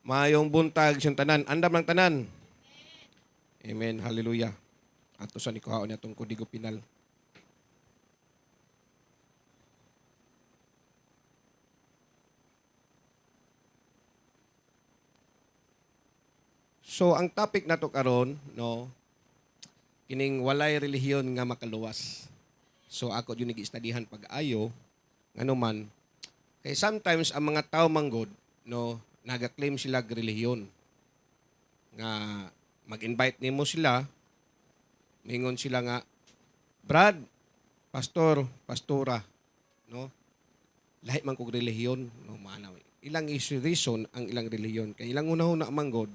Maayong buntag siyang tanan. Andam lang tanan. Amen. Hallelujah. Ato sa ni kuhaon atong kodigo pinal. So ang topic nato karon, no, kining walay relihiyon nga makaluwas. So ako jud gi-studyhan pag-ayo, ngano man kay sometimes ang mga tao manggod, no, naga-claim sila og relihiyon. Nga mag-invite nimo sila, mingon sila nga, "Brad, pastor, pastora, no, lahi man kog relihiyon," no, maana. Ilang is reason ang ilang relihiyon kay ilang hunahuna manggod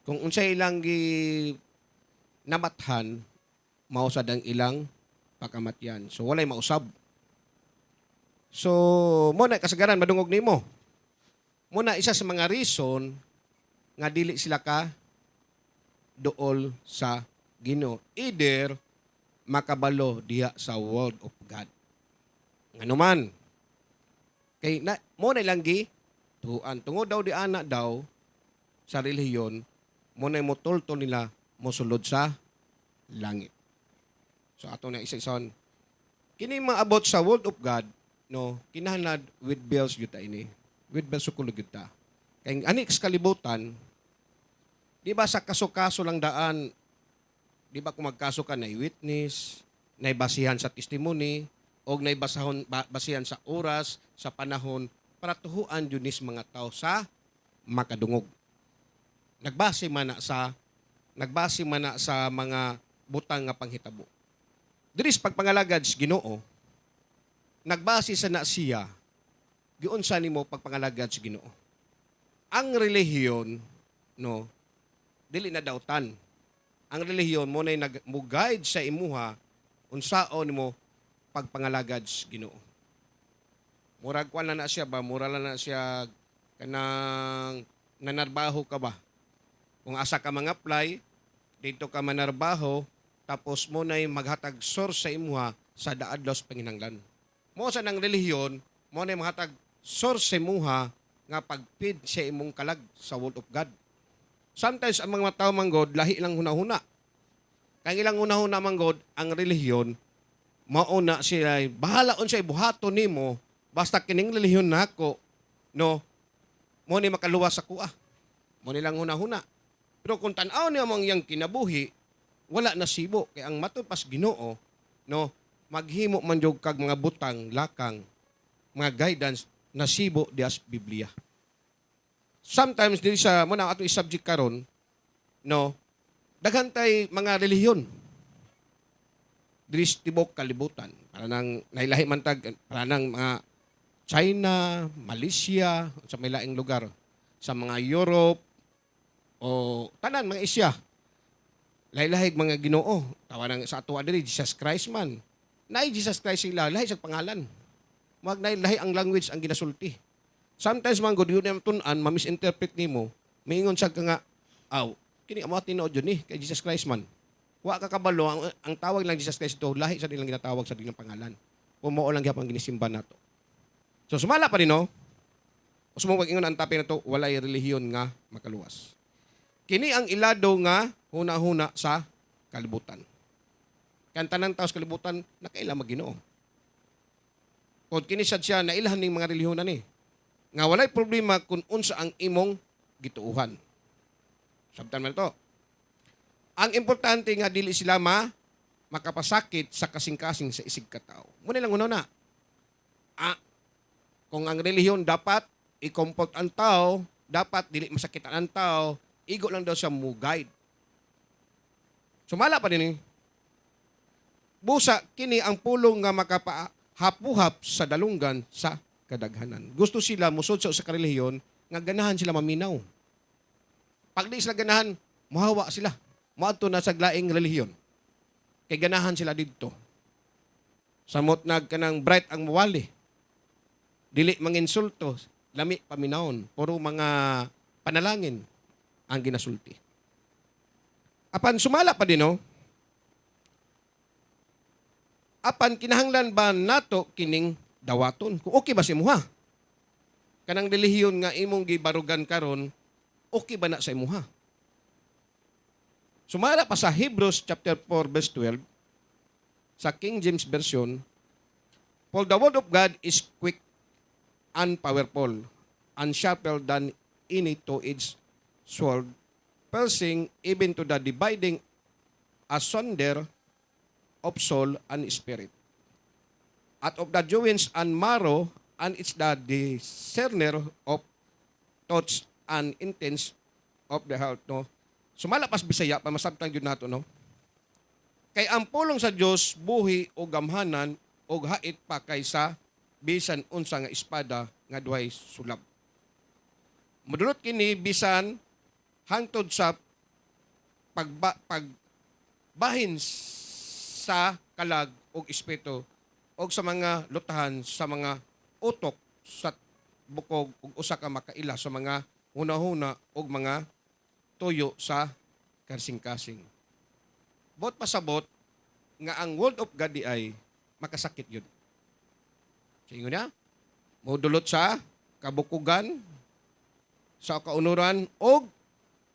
kung unsay ilang gi namathan, mao sad ang ilang pakamatyan. So walay mausab. So mo na kasagaran madungog nimo. Mo na isa sa mga reason nga dili sila ka duol sa Ginoo. Either makabalo diha sa Word of God. Ngano man kay na, mo na ilang gi tuan tungod daw di ana daw sa relihiyon, mo na motultol nila mosulod sa langit. So ato na isa-isaon. Kini maabot sa Word of God, no, kinahanglan with bells gyud ta ini. With bells sukulo gyud ta. Kay ani sa kalibutan, di ba sa kaso-kaso lang daan, di ba kung magkaso ka na witness, na basihan sa testimony, o na basahon basihan sa oras, sa panahon, para tuhuan jud nis mga tao sa makadungog. Nagbase man na sa mga butang nga panghitabo. Diri sa pagpangalagad sa Ginoo, nagbase sa na siya giunsa nimo pagpangalagad sa Ginoo. Ang relihiyon, no, dili na dautan. Ang relihiyon mo na nag mo guide sa imuha unsaon nimo pagpangalagad sa Ginoo. Murag kuan na na siya ba, mura lang na siya kanang nanarbaho ka ba? Kung asa ka mga apply, dito ka manarbaho, tapos mo na'y maghatag source sa imuha sa daadlos panginanglan. Mo sa nang relihiyon, mo na'y maghatag source sa imuha nga pagpid sa imong kalag sa Word of God. Sometimes ang mga tao manggod, lahi lang hunahuna. Kay ilang hunahuna manggod, ang relihiyon, mauna sila, bahala unsay buhaton nimo, basta kining relihiyon nako, no, mo ni makaluwas sa kuha. Mo nilang hunahuna. Pero kung tan-aw niya ang iyang kinabuhi, wala na sibo. Kay ang matud pas Ginoo, no, maghimo man jud kag mga butang, lakang, mga guidance na sibo dias Biblia. Sometimes diri sa mo na ato i-subject karon, no, daghan tay mga relihiyon diri sa tibok kalibutan. Para nang nailahi man tag para nang mga China, Malaysia, sa may laing lugar, sa mga Europe o tanan mga Asia. Lahi-lahig mga Ginoo. Tawa nang sa ato diri Jesus Christ man. Naay Jesus Christ sila, lahi sa pangalan. Mag lahi ang language ang ginasulti. Sometimes man gud yun ang tun-an, ma-misinterpret nimo, maingon siya ka nga, aw, kini amo tinuod yun ni kay Jesus Christ man. Wa ka kabalo ang tawag lang Jesus Christ to, lahi sa nilang ginatawag sa nilang pangalan. Kung mao lang gyapon ang ginisimba nato. So sumala pa rin, no? Usmo ingon ang topic na to, walay relihiyon nga makaluwas. Kini ang ilado nga huna-huna sa kalibutan. Kaya ang tanang tao sa kalibutan, nakaila mag-Ginoo. Kung kini sad siya, nailhan ning mga relihiyonan ni. Nga walay problema kung unsa ang imong gituuhan. Sabtan man ito. Ang importante nga dili sila makapasakit sa kasing-kasing sa isig katao. Muna lang una na. Kung ang relihiyon dapat i-comfort ang tao, dapat dili masakitan ang tao, igo lang daw siya mo guide. Sumala pa din eh. Busa kini ang pulong nga makapahapuhap sa dalunggan sa kadaghanan. Gusto sila musod sa usa ka relihiyon nga ganahan sila maminaw. Pag di sila ganahan, muhawa sila. Moadto na sa laing relihiyon. Kay ganahan sila didto. Samot nag kanang bright ang muwali. Dili manginsulto, lami paminawon, puro mga panalangin ang ginasulti. Apan sumala pa din, no? Apan kinahanglan ba nato kining dawaton? Kung okay ba si muha? Kanang relihiyon nga imong gibarugan karon, okay ba na sa imuha? Sumala pa sa Hebrews chapter 4 verse 12 sa King James Version, "For the word of God is quick and powerful and sharper than any two-edged sword, piercing even to the dividing asunder of soul and spirit, and of the joints and marrow, and it's the discerner of thoughts and intents of the heart," no? Sumala pas Bisaya pa masabtan gyud nato, no? "Kay ang pulong sa Dios buhi o gamhanan og hait pa kaysa bisan unsa nga espada nga duhay sulab. Modulot kini bisan hangtod sa pagbahin sa kalag og espiritu og sa mga lutahan sa mga utok sa bukog ug usa ka makaila sa mga hunahuna ug mga tuyo sa kasing-kasing." Buot pasabot nga ang word of God di ay makasakit yun. Sa ingon niya, modulot sa kabukugan, sa kaunuran, og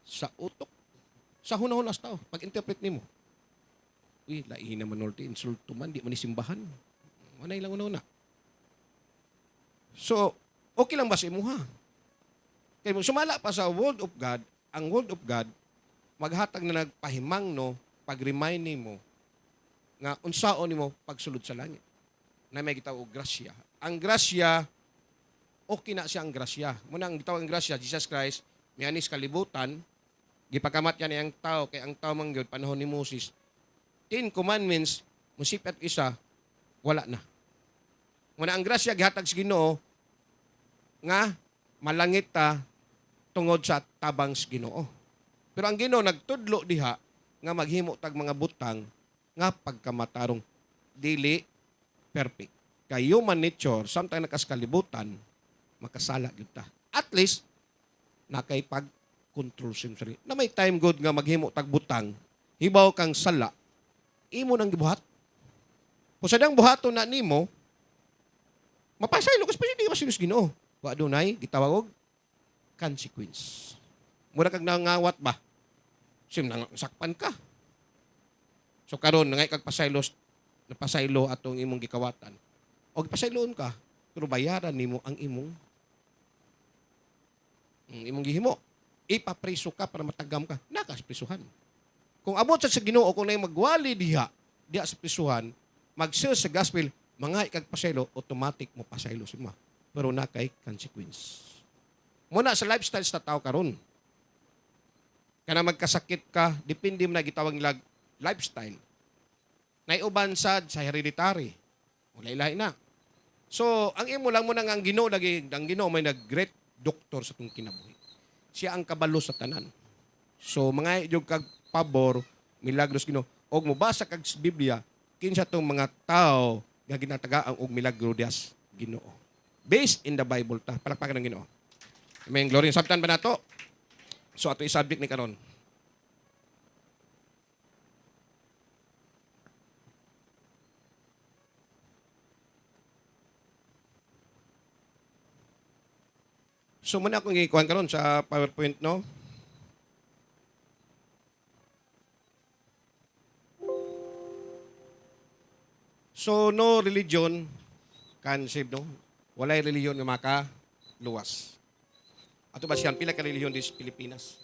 sa utok. Sa hunahuna sa tao, pag-interpret nimo. "Uy, lahi naman nolti, insulto man, di man ni simbahan." Wala ilang hunahuna. So, okay lang ba sa imuha? Kaya sumala pa sa word of God, ang word of God, maghatag na nagpahimang, no, pag-remind nimo nga unsaon nimo pagsulod sa langit. Na may gitawag og grasya. Ang grasya, okay na siya ang grasya. Muna ang gitawag ang grasya, Jesus Christ, mianis kalibutan, gipakamat yan ang tao, kay ang tao man gyud panahon ni Moses, 10 Commandments, musipat isa, wala na. Muna ang grasya gihatag sa Ginoo nga malangit ta tungod sa tabang sa Ginoo. Pero ang Ginoo nagtudlo diha nga maghimo tag mga butang nga pagkamatarong, dili perfect. Kay human nature, samtang nakas kalibutan, makasala gyud ta. At least nakay pag control sa sarili. Na may time good nga maghimo tag butang, hibaw kang sala, imo nang gibuhat. Kung sa dang buhaton na nimo, mapasaylo ka, di ka masinus Ginoo. Wa dunay gitawag og consequence. Mura kag nangawat ba? Sim nang sakpan ka. So karon nangay kag pasaylo, napasaylo atong imong gikawatan. Og pasayloon ka, pero bayaran nimo ang imong gihimo. Ipapreso ka para matagam ka. Nakas prisuhan. Kung abot sa Ginoo kung nay magwali diha, diha sa prisuhan, mag-share sa gospel, mga ikag pasaylo, automatic mo pasaylo si ma. Pero na kay consequence. Muna sa lifestyle sa tao karon. Kana magkasakit ka, depende mo na gitawag nilag lifestyle. Naiuban sad sa hereditary. Wala ilahi na. So, ang imo lang mo nang ang Ginoo lagi, ang Ginoo may nag-great doktor sa tong kinabuhi. Siya ang kabalo sa tanan. So, mga idyog kag pabor, milagros Ginoo. Og mobasa kag sa Biblia, kinsa tong mga tao nga ginatagaan og milagro dias Ginoo. Based in the Bible ta. Palakpakan ng Ginoo. Amen. Glory. Sabtan ba nato? So ato i-subject ni karon. So muna akong gikuhan karon sa PowerPoint, no. So no religion can save, no. Walay relihiyon nga makaluwas. Ato ba siyan pila ka relihiyon di sa Pilipinas?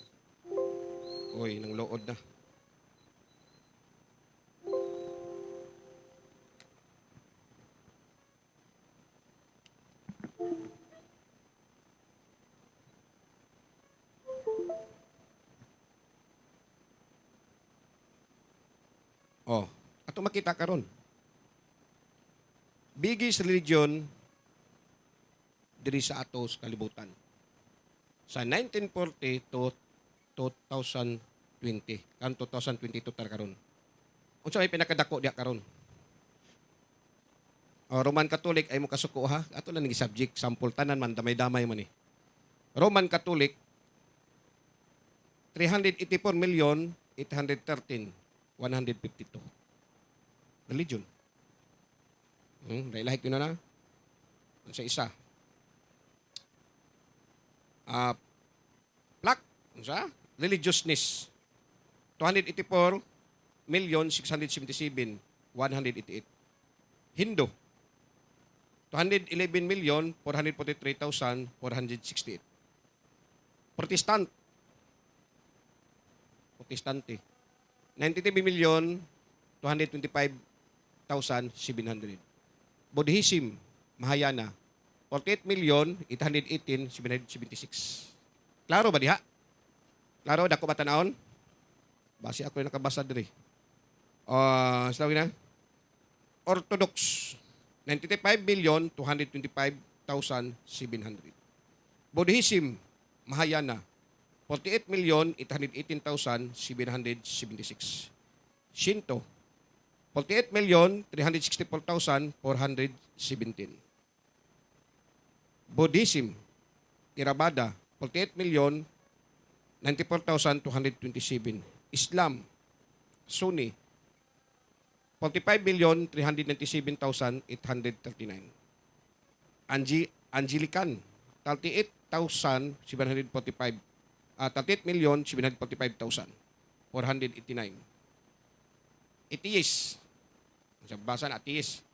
Oy, nang lood na. Oh, ato makita karon. Biggest religion diri sa ato sa kalibutan. Sa 1940 to 2020, kan 2022 tar karon. Unsa may pinakadako diha karon? Oh, Roman Catholic ay mo kasuko ha. Ato lang ni subject sample tanan man, damay-damay man ni. Roman Catholic, 384 million 813 152. Religion. Dahil lahit yun na na. Sa isa. Plak, unsa? Religiousness. 284 million 677 188. Hindu, 211 million 443,468. Protestant. Protestante. 93 million 225,700. Buddhism, Mahayana, 48 million 818 776. Klaro ba diha? Klaro, dako ba tanawon? Basi ako yung nakabasa diri. Sa na? Orthodox, 95 million 225,700. Buddhism, Mahayana, 48 million 818,776. Shinto, 48 million 364,417. Buddhism, Theravada, 48 million 94,227. Islam, Sunni, 45 million 397,839. Anglican, 38,745, 38 million 745,489. Atheist, sa basa na atheist,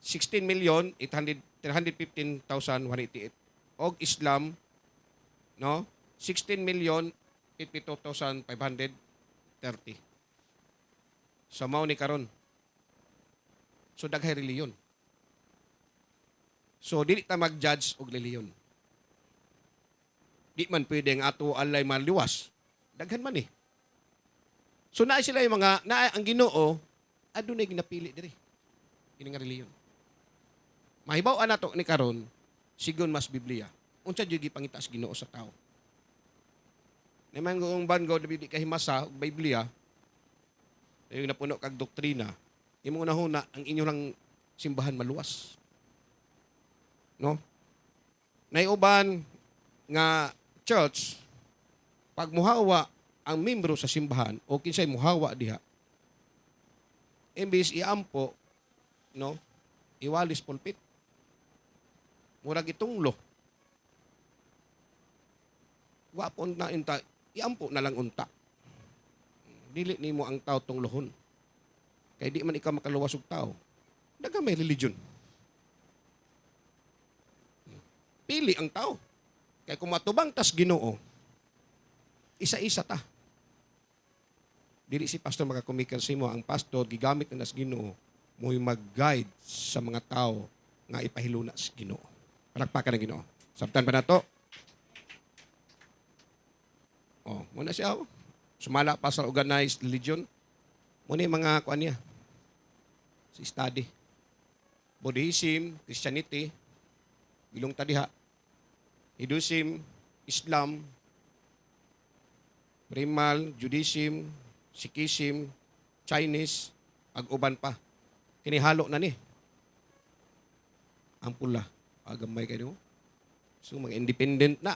16 million 800 315,188. Og Islam, no? 16 million 52,530. So mao ni karon. So daghay reliyon. So dili ta mag-judge og reliyon. Di man pwede ang ato alay maluwas. Daghan man eh. So naa sila yung mga naa ang Ginoo adunay ginapili diri. Kini nga reliyon. Mahibaw-an nato ni karon sigon mas Biblia. Unsa jud gipangita sa Ginoo sa tao? Naman kung ban go di ka himasa og Biblia, yung napuno kag doktrina, imong unahuna ang inyo lang simbahan maluwas. No? Naiuban nga church, pag muhawa ang membro sa simbahan o kinsay muhawa diha, imbis iampo, no, iwalis pulpit. Murag itunglo. Wa po na unta, iampo na lang unta. Dili nimo ang tao tunglohon. Kay di man ikaw makaluwas og tao. Daghang may religion. Pili ang tao. Kay kung matubang tas Ginoo, isa-isa ta. Dili si pastor makakumikal sa imo, ang pastor gigamit na nas Ginoo mo'y mag-guide sa mga tao nga ipahiluna sa Ginoo. Palakpakan ng Ginoo. Sabtan pa nato. Oh, muna siya. Oh. Sumala pa sa organized religion. Muna yung mga kuan niya. Si study. Buddhism, Christianity, bilong ta diha. Hinduism, Islam, Primal, Judaism, Sikhism, Chinese, ag uban pa. Kinihalo na ni. Ang pula. Agamay kayo. So, mga independent na.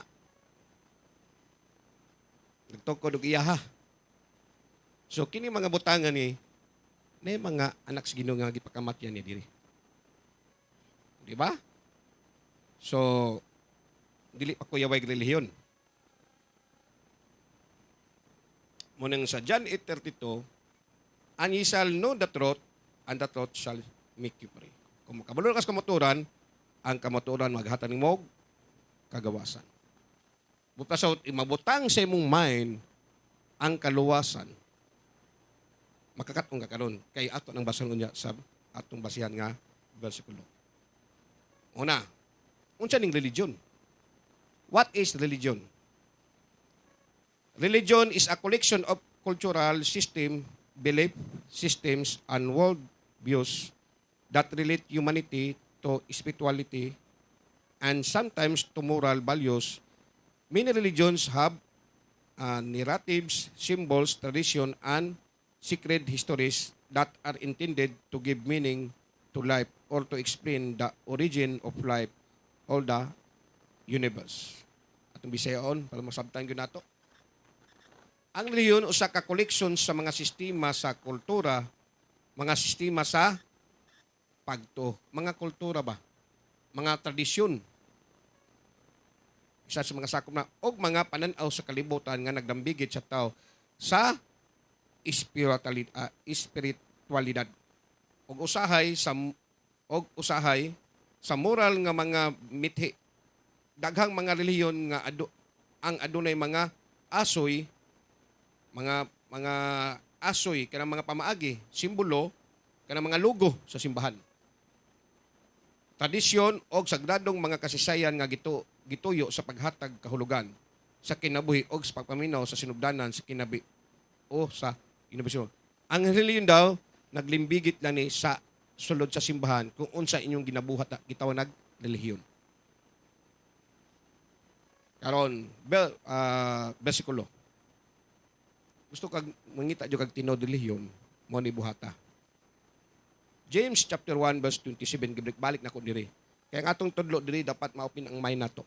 Nagtukod og iyaha. So, kini mga butangan ni, na yung mga anak sa Ginoo nga gipakamatyan ni diri. Di ba? So, dili pa kuyaway relihiyon. Munang sa John 8:32, "And ye shall know the truth, and the truth shall make you free." Kung makabalo ka sa kamatuoran, ang kamatuoran maghatag nimo og kagawasan. Buta sa mabutang sa imong mind ang kaluwasan, makakat-on ka karon kay ato nang basan unya sa atong basihan nga bersikulo. Una, unsa ning religion? What is religion? Religion is a collection of cultural system, belief systems, and world views that relate humanity to spirituality and sometimes to moral values. Many religions have narratives, symbols, tradition, and sacred histories that are intended to give meaning to life or to explain the origin of life or the universe. Atong bisayaon para masabtan gyud nato. Ang relihiyon usa ka koleksyon sa mga sistema sa kultura, mga sistema sa pagto, mga kultura ba? Mga tradisyon. Isa sa mga sakop na og mga panan-aw sa kalibutan nga nagdambigit sa tao sa espiritualidad ug usahay sa moral nga mga mithi. Daghang mga relihiyon nga ang adunay mga asoy, mga asoy, kanang mga pamaagi, simbolo, kanang mga logo sa simbahan, tradisyon og sagradong mga kasaysayan nga gituyo sa paghatag kahulugan sa kinabuhi og sa pagpaminaw sa sinugdanan sa kinabi o sa inobasyon. Ang relihiyon daw naglimbigit lang ni sa sulod sa simbahan kung unsa inyong ginabuhat na gitawag nag relihiyon. Karon, bersikulo. Gusto kag mangita jud kag tinuod relihiyon, mo ni buhata. James chapter 1 verse 27, gibalik balik na ko diri. Kaya ang atong tudlo diri, dapat ma-open ang mind nato.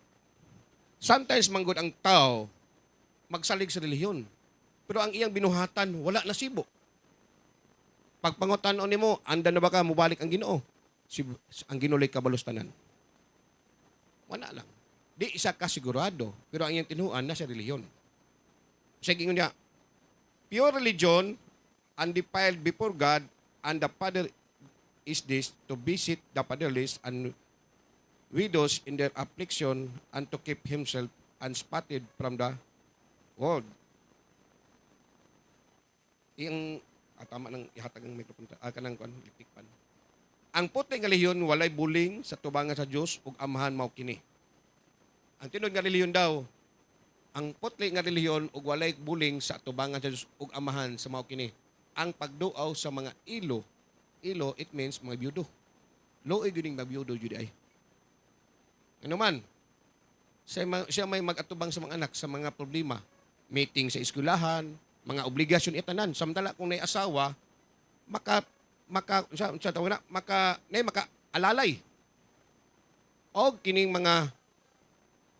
Sometimes manggod ang tao magsalig sa relihiyon. Pero ang iyang binuhatan, wala na sibo. Pagpangutan-on nimo, anda na ba ka mubalik ang Ginoo? Si, ang Ginoo lay kabalos tanan. Wala lang. Di isa ka sigurado, pero ang iyang tinuan na sa relihiyon. Sige niya, "Pure religion, undefiled before God and the Father, is this, to visit the fatherless and widows in their affliction and to keep himself unspotted from the world." Iyang tama nang ihatag ang microphone, kanang kuan, electric fan. Ang putli nga relihiyon walay buling sa tubangan sa Dios ug Amahan mao kini. Ang tinuod nga relihiyon daw, ang putli nga relihiyon ug walay buling sa tubangan sa Dios ug Amahan sa mao kini. Ang pagduaw sa mga ilo, ilo, it means mga byudo. Luoy gyud ning mga byudo jud ay. Ano man, siya may mag-atubang sa mga anak sa mga problema, meeting sa eskwelahan, mga obligasyon itanan. Samtala kung nay asawa, maka maka sa tawag na, maka nay maka alalay. Og kining mga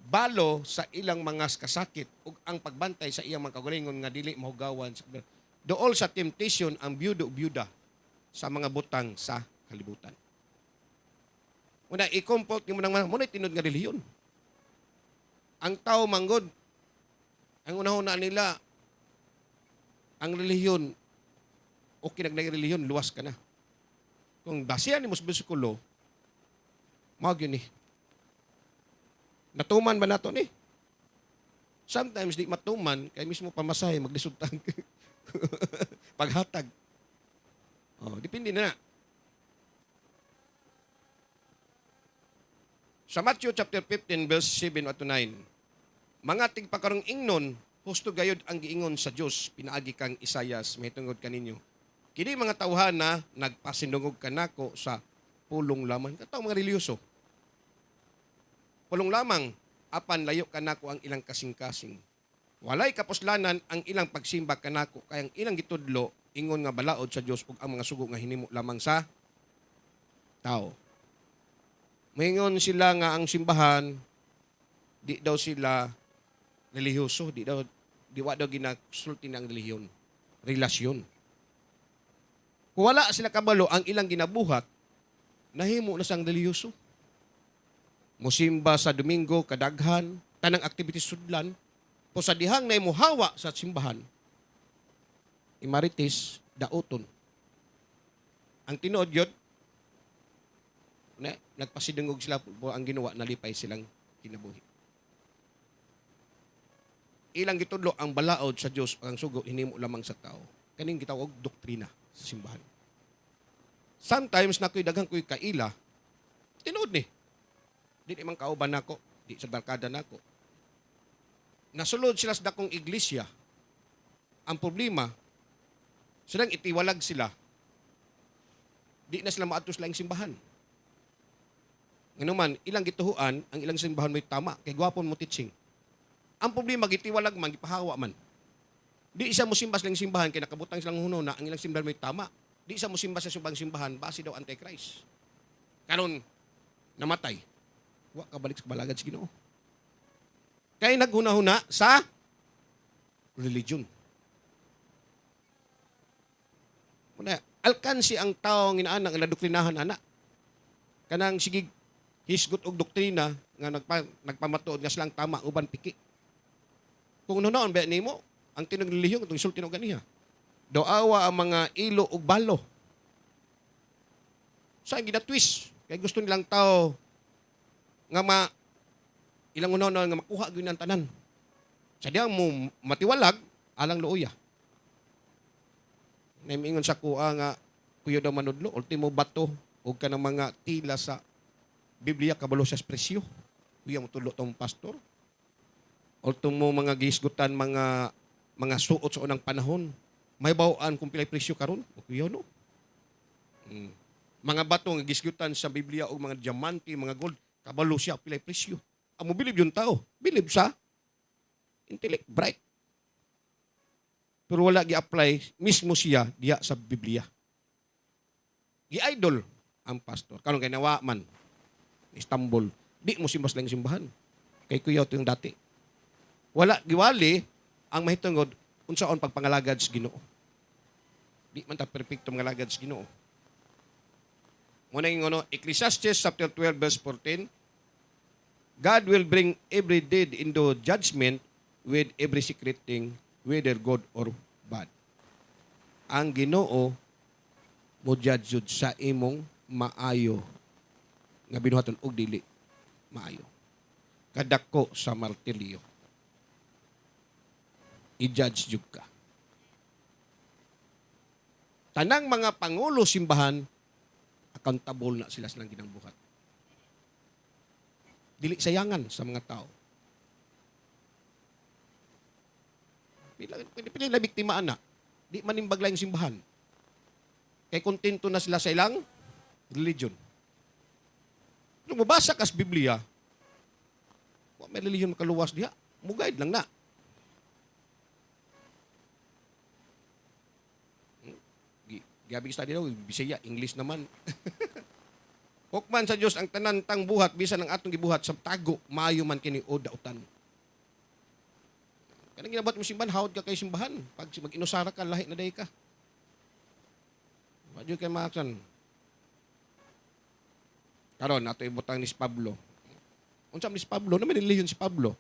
balo sa ilang mga kasakit ug ang pagbantay sa iyang mga kaugalingon nga dili mahugawan sa dool sa temptation ang byudo byuda sa mga butang sa kalibutan. Una, i-comfort nimo nang muna tinud nga relihiyon. Ang tao manggod, ang unahuna nila, ang relihiyon, okay nag relihiyon, luwas ka na. Kung basihan nimo sa bersikulo, mao gyud ni. Natuman ba nato ni? Sometimes di matuman kay mismo pamasahe maglisod tag paghatag. Oh, depende na. Sa Matthew chapter 15 verse 7 to 9. "Mga tigpakarong ingnon, husto gayod ang giingon sa Dios pinaagi kang Isayas mahitungod kaninyo. Kini mga tawhana nagpasinungog kanako sa pulong lamang." Kataw mga relihiyoso. "Pulong lamang, apan layo kanako ang ilang kasing-kasing. Walay kapuslanan ang ilang pagsimba kanako, kay ang ilang gitudlo ingon nga balaod sa Dios ug ang mga sugo nga hinimo lamang sa tao." Moingon sila nga ang simbahan, di daw sila relihiyoso, di daw di wa daw ginasulti ng relihiyon, relasyon. Kung wala sila kabalo ang ilang ginabuhat, nahimo na sang relihiyoso. Musimba sa Domingo, kadaghan, tanang activities sudlan, po sa dihang na imuhawa sa simbahan, imarites, dauton. Ang tinuod yun, na, nagpasidungog sila po ang ginawa, nalipay silang kinabuhi. Ilang gitudlo ang balaod sa Dios, ang sugo hinimo lamang sa tao. Kaning gitawag doktrina sa simbahan. Sometimes nakoy daghang ko'y kaila, tinuod ni. Di man kauban nako, di sa barkada nako. Nasulod sila sa dakong iglesia. Ang problema, silang itiwalag sila. Di na sila maadto sa laing simbahan. Ngano man, ilang gituhuan, ang ilang simbahan may tama, kay gwapon mo teaching. Ang problema, gitiwalag man, gipahawa man. Di isa mo simba sa ilang simbahan, kay nakabutang silang huno na ang ilang simbahan may tama. Di isa mo simba sa subang simbahan, base daw antichrist. Karon namatay. Wa kabalik sa balagad sa Ginoo. Kay naghuna-huna sa religion. Muna, alkansi ang tao nga inaana nga nadokrinahan ana. Kanang sige Hisgot og doktrina nga nagpamatuod nga silang tama, uban piki. Kung hunaon ba nimo ang tinuod relihiyon itong isulti og ganiha. Doawa ang mga ilo ug balo. Sa gina-twist kay gusto nilang tao nga ma ilang hunaon nga makuha gyud ang tanan. Sa diyang mo matiwalag alang luoya. Naimingon sa kuha nga kuyo daw manudlo, ultimo bato ug kanang mga tila sa Biblia kabalo sa presyo. Kuya mo tulo tong pastor. Ultimo mga gisgutan mga suot sa unang panahon. May bawaan kung pilay presyo karon. O kuya no. Mga bato nga gisgutan sa Biblia og mga diamante, mga gold, kabalo siya pilay presyo. Ang mo bilib yung tao, bilib sa intellect, bright. Pero wala gi-apply mismo siya diya sa Biblia. Gi-idol ang pastor. Karon kay nawa man Istanbul, di mo simbas lang simbahan. Kay kuya ito yung dati. Wala giwali ang mahitungod unsaon pagpangalagad sa Ginoo. Di man ta perpekto mangalagad sa Ginoo. Muna yung ano, Ecclesiastes chapter 12 verse 14, "God will bring every deed into judgment with every secret thing, whether good or bad." Ang Ginoo mo judge jud sa imong maayo nga binuhaton og dili maayo. Kadako sa martilyo. I-judge jud ka. Tanang mga pangulo simbahan, accountable na sila silang ginang buhat. Dili sayangan sa mga tao. Pila pila na biktima ana. Di man nimbagla yung simbahan. Kay kontento na sila sa ilang religion. Nung mabasa ka sa Biblia, wa may religion makaluwas diha. Mo-guide lang na. Gabi study daw, Bisaya, English naman. Hukman sa Dios ang tanan tang buhat bisan ang atong gibuhat sa tago, maayo man kini o dautan. Kanang ginabuhat mo simbahan, hawod ka kay simbahan. Pag mag-inusara ka, lahi na day ka. Wa jud kay maaksan. Karon ato ibutang ni si Pablo. Unsa man ni si Pablo? No man relihiyon si Pablo.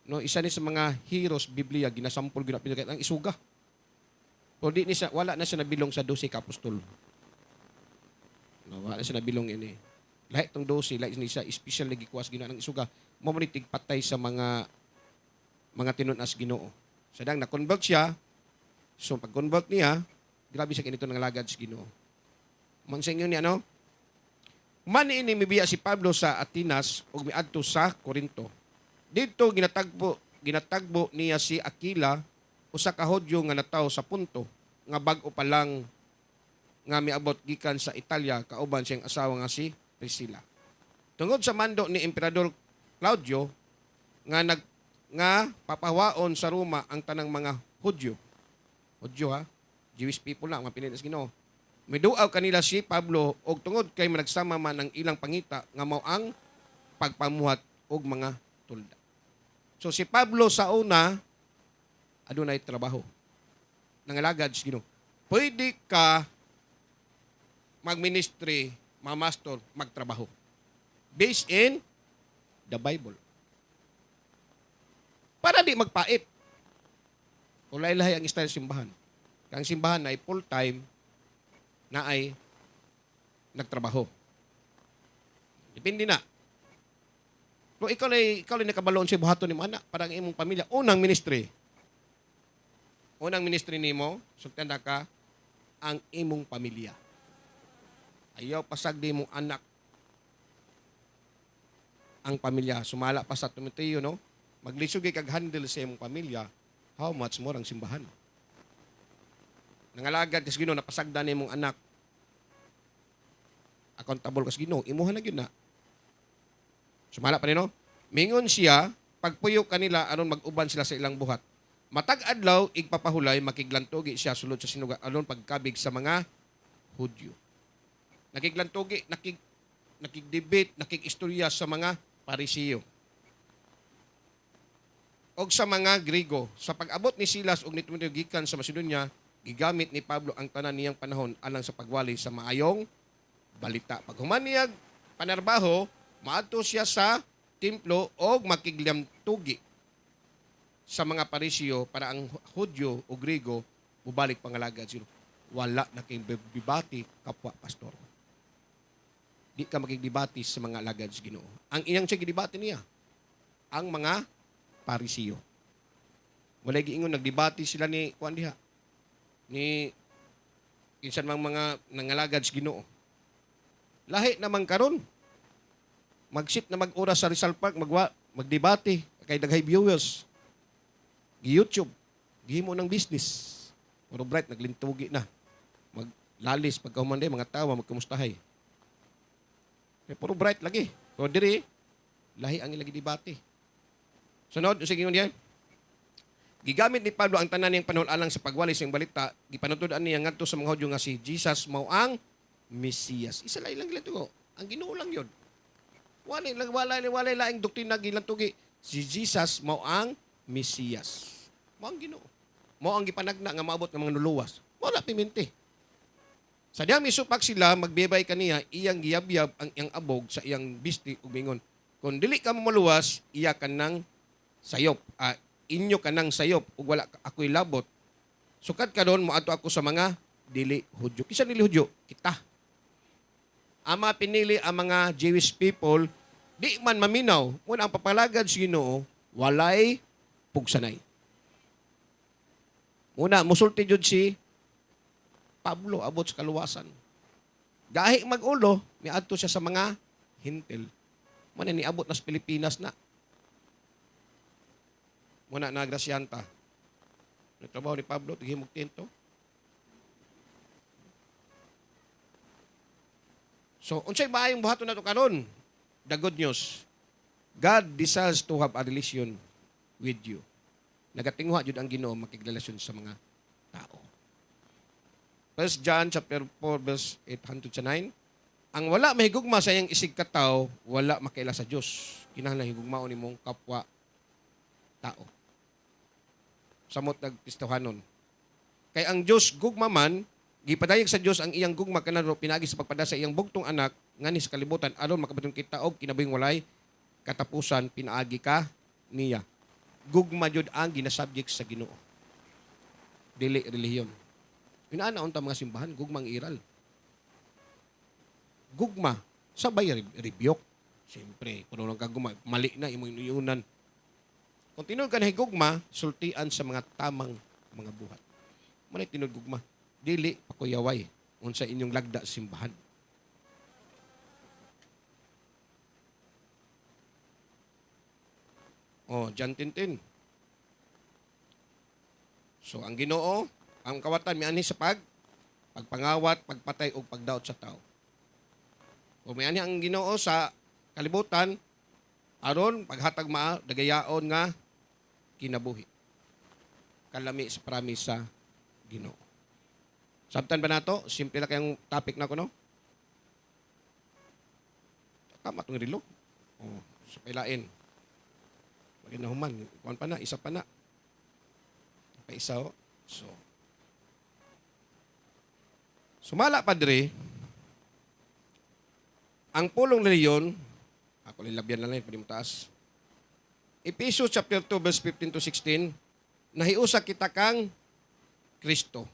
No, isa ni sa mga heroes Biblia ginasampol gina pinakita ang isuga. Pero di ni siya, wala na siya nabilong sa 12 ka apostol. No, wala na siya nabilong ini. Lahi tong 12, lahi ni siya special na gikuwas Ginoo ng isuga. Mao man ni tigpatay sa mga tinun-as Ginoo. Sadang na-convert siya. So pag-convert niya, grabe siya kinito ng lagad sa Ginoo. Man sa inyo niya, no? Man ini mibiya si Pablo sa Atenas ug miadto sa Corinto. Didto ginatagbo niya si Aquila, usa ka Hudyo nga natawo sa Ponto, nga bag-o pa lang nga miabot gikan sa Italia kauban siyang asawa nga si Priscilla. Tungod sa mando ni Emperador Claudio nga papahawaon sa Roma ang tanang mga Hudyo. Hudyo ha, Jewish people na, mga pinili sa Ginoo. Miduaw kanila si Pablo og tungod kay managsama man ang ilang pangita nga mao ang pagpamuhat og mga tulda. So si Pablo sa una adunay trabaho. Nangalagad sa Ginoo. Pwede ka magministry, mamastor, magtrabaho. Based in the Bible. Para di magpait. Ulay-lahi ang style simbahan. Kang simbahan ay full-time na ay nagtrabaho. Depende na. Kung ikaw na nakabaloon sa buhaton nimo anak para ang imong pamilya, unang ministry. Unang ministry nimo, sultian ka ang imong pamilya. Ayaw pasagdi mong anak ang pamilya. Sumala pa sa Timoteo, no? Maglisod kay kag handle sa imong pamilya, how much more ang simbahan? Nangalagad kas Ginoo, napasagdan nimong anak. Accountable kas Ginoo, imuha na gyud na. Sumala pa nino? Mingon siya, pagpuyo kanila aron mag-uban sila sa ilang buhat. Matag adlaw igpapahulay makiglantugi siya sulod sa sinuga aron pagkabig sa mga Hudyo. Nakiglantugi, nakig-debate, nakig-istorya sa mga Parisiyo og sa mga Grigo. Sa pag-abot ni Silas og ni Timoteo gikan sa Macedonia, gigamit ni Pablo ang tanan niyang panahon alang sa pagwali sa maayong balita. Pag human niyag panarbaho, Maadto siya sa templo og makiglamtugi sa mga Pariseo para ang Hudyo o Grigo mubalik pangalagad sila. Wala na kay debate kapwa pastor. Di ka makigdebate sa mga alagad sa Ginoo. Ang iyang siya gidebate niya, ang mga Pariseo. Wala giingon nagdebate sila ni kuan diha. Ni kinsan mang mga nangalagad sa Ginoo. Lahi naman karon. Magsit na mag-oras sa Rizal Park, magdebate kay daghay viewers. Gi-YouTube, gihimo ng business. Puro bright naglintugi na. Maglalis pagkahuman day, mga tawa magkumustahay. Kay puro bright lagi. Pero diri lahi ang ilang debate. Sunod, sige ingon diyan. Gigamit ni Pablo ang tanan niyang panahon alang sa pagwali sa iyang balita, gipanutud-an niya ngadto sa mga Hudyo nga si Jesus mao ang Mesiyas. Isa lang ilang gilantugo. Ang Ginoo lang yun. Wala lang wala wala laing doktrina gilantugi. Si Jesus mao ang Mesiyas. Mao ang Ginoo. Mao ang gipanagna nga maabot ng mga nuluwas. Wala piminti. Sa diyang misupak sila, magbibay kaniya, iyang giyabyab ang iyang abog sa iyang bisti ug mingon, "Kung dili ka maluwas, iya ka ng sayop. Ah, inyo ka ng sayop ug wala ako'y labot. Sukad karon moadto ako sa mga dili Hudyo." Kinsa dili Hudyo? Kita. Ama pinili ang mga Jewish people, di man maminaw. Muna ang papalagad sa Ginoo, walay pugsanay. Muna, musulti jud si Pablo abot sa kaluwasan. Gahi mag-ulo, miadto siya sa mga Hentil. Muna niabot na sa Pilipinas na. Muna na grasyanta. Nagtrabaho ni Pablo, tigimog tinto. So, unsay maayong buhaton nato karon? The good news. God desires to have a relation with you. Nagatinguha jud ang Ginoo makigrelasyon sa mga tao. 1 John chapter 4 verse 8 to 9. Ang wala mahigugma sa iyang isig katawo, wala makaila sa Dios. Kinahanglan higugmaon nimong kapwa tao. Samot nagpistohanon. Kay ang Dios gugma man, gipadayag sa Dios ang iyang gugma kanaro pinaagi sa pagpada sa iyang bugtong anak ngani sa kalibutan aron makabaton kita og kinabuhing walay katapusan pinaagi ka niya. Gugma jud ang ginasubject sa Ginoo. Dili relihiyon. Inaana unta mga simbahan, gugmang iral. Gugma, sabay rebuke. Siyempre, puno lang kagugma, mali na imong inuunan. Kung tinuod ka na higugma, sultian sa mga tamang mga buhat. Manay tinuod gugma. Dili pakuyaway unsa inyong lagda simbahan. Oh, John Tintin. So ang Ginoo, ang kawatan mianhi sa pagpangawat, pagpatay ug pagdaot sa tao. Kung mianhi ang Ginoo sa kalibutan aron paghatag maa dagayaon nga kinabuhi. Kalami sa promise sa Ginoo. Sabtan ba nato? Simple lang kayong topic na ko, no? Tama itong relo. Oh, sa pailain. Wag na human. Kuan pa na, isa pa na. Pa isa, oh. So, sumala, Padre, ang pulong reliyon, ako lilabyan na lang, pwede mo taas. Epesos chapter 2, verse 15 to 16, nahiusa kita kang Kristo.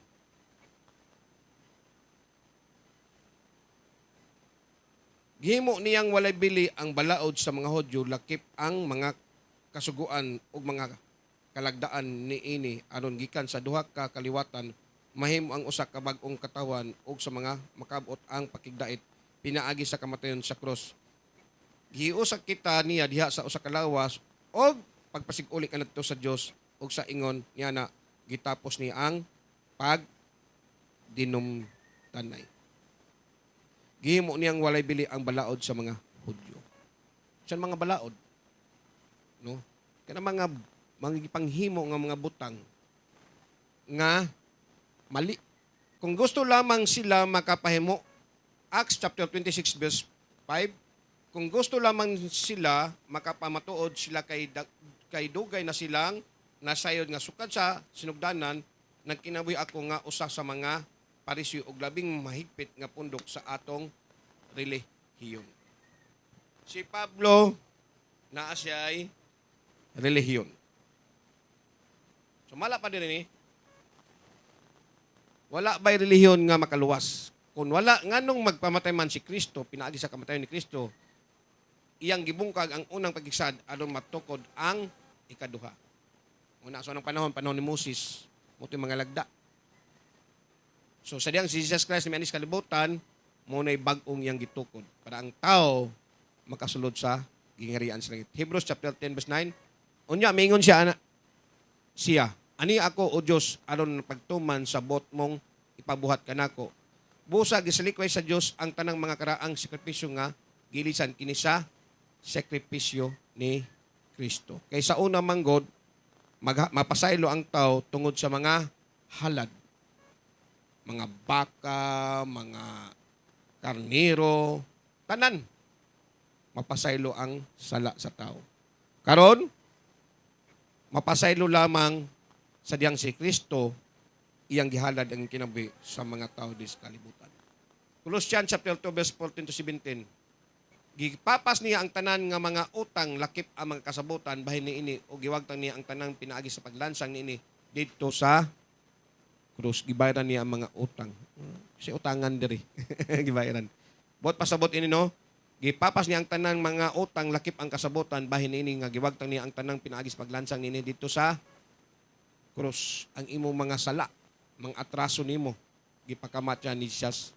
Gihimo niyang walay bili ang balaod sa mga Hudyo lakip ang mga kasuguan ug mga kalagdaan niini aron gikan sa duha ka kaliwatan mahimo ang usa ka bag-ong katawan ug sa mga makabot ang pakigdait pinaagi sa kamatayon sa krus. Giusa kita niya diha sa usa ka lawas og pagpasig-uli kanadto sa Dios ug sa ingon niya na gitapos niya ang pagdinumtanay. Gihimo niyang walay bili ang balaod sa mga Hudyo. Sa mga balaod, no? Kana mga gipanghimo nga mga butang nga mali. Kung gusto lamang sila makapahimo, Acts chapter 26 verse 5, kung gusto lamang sila makapamatuod sila kay dugay na silang nasayod nga sukad sa sinugdanan, nagkinabuhi ako nga usa sa mga Pariseo og labing mahigpit nga pundok sa atong relihiyon. Si Pablo, naa siya ay relihiyon. Sumala pa din ni. Wala ba'y relihiyon nga makaluwas? Kung wala, nganong magpamatay man si Kristo, pinaagi sa kamatayon ni Kristo, iyang gibungkag ang unang pagigsad aron matukod ang ikaduha. Una sa unang panahon, panahon ni Moses, mao mga lagda. So sa diyang si Jesus Christ ni kalibutan, mao na'y bag-ong iyang gitukod para ang tao makasulod sa gingarian sa langit. Hebrews chapter 10 verse 9. Unya mingon siya ana siya, "Ani ako, o Dios, aron pagtuman sa buot mong ipabuhat kanako." Busa gisalikway sa Dios ang tanang mga karaang sakripisyo nga gilisan kini sa sakripisyo ni Kristo. Kay sa una manggod mapasaylo ang tao tungod sa mga halad. Mga baka, mga karniro, tanan mapasaylo ang sala sa tao. Karon, mapasaylo lamang sa diyang si Kristo iyang gihalad ang kinabuhi sa mga tao dis kalibutan. Colossians chapter 2 verse 14 to 17. Gipapas niya ang tanan nga mga utang lakip ang mga kasabutan bahin niini o giwagtang niya ang tanang pinaagi sa paglansang niini didto sa krus. Gibayaran niya ang mga utang. Kasi utangan diri. Gibayaran. Buot pasabot ini, no? Gipapas niya ang tanang mga utang lakip ang kasabutan bahin niini nga giwagtang niya ang tanang pinaagi sa paglansang niini didto sa krus. Ang imong mga sala, mga atraso nimo, gipakamatya ni Jesus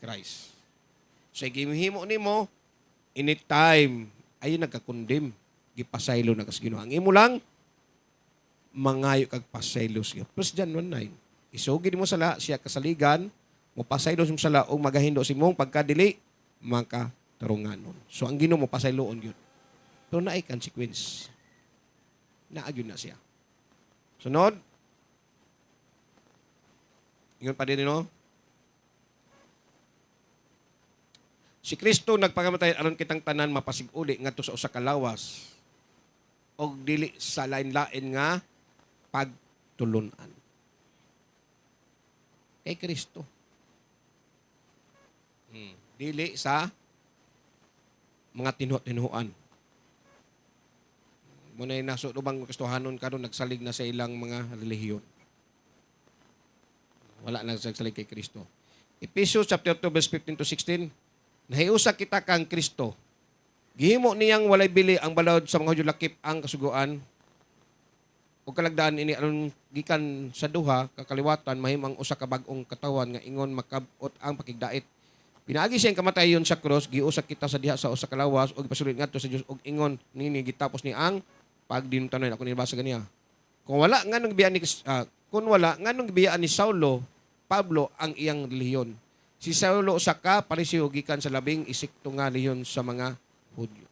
Christ. So gihimo nimo anytime ay nagka-condemn, gipasaylo na kas Ginoo. Ang imo lang mangayo kag pasaylo siya. 1 John 1:9. Isugid mo sala siya kasaligan, mo pasaylo sa sala og magahindo sa imong pagkadili makatarunganon. So ang Ginoo mo pasayloon gyud. Pero naay consequence. Naa gyud na siya. Sunod. Ingon pa din, no? Si Kristo nagpakamatay aron kitang tanan mapasig-uli ngadto sa usa ka lawas og dili sa lain-lain nga pagtulunan. Kay Kristo. Dili sa mga tinho-tinhuan. Muna nasa ubang Kristohanon karon nagsalig na sa ilang mga relihiyon. Wala na nagsalig kay Kristo. Ephesians chapter 2 verse 15 to 16. Nahiusa kita kang Kristo. Gihimo niyang walay bili ang balaod sa mga Hudyo lakip ang kasuguan ug kalagdaan ini aron gikan sa duha kakaliwatan mahimo ang usa ka bag-ong katawan nga ingon makab-ot ang pakigdait. Pinaagi siyang kamatayon sa cross, giusa kita sa diha sa usa ka lawas ug gipasulit ngadto sa Dios ug ingon nini gitapos ni ang pagdinutanon. Ako nibasa ganiya. Kung wala nganong gibiyaan ni Saulo Pablo ang iyang relihiyon. Si Saulo usa ka Pariseo gikan sa labing isikto nga relihiyon sa mga Hudyo.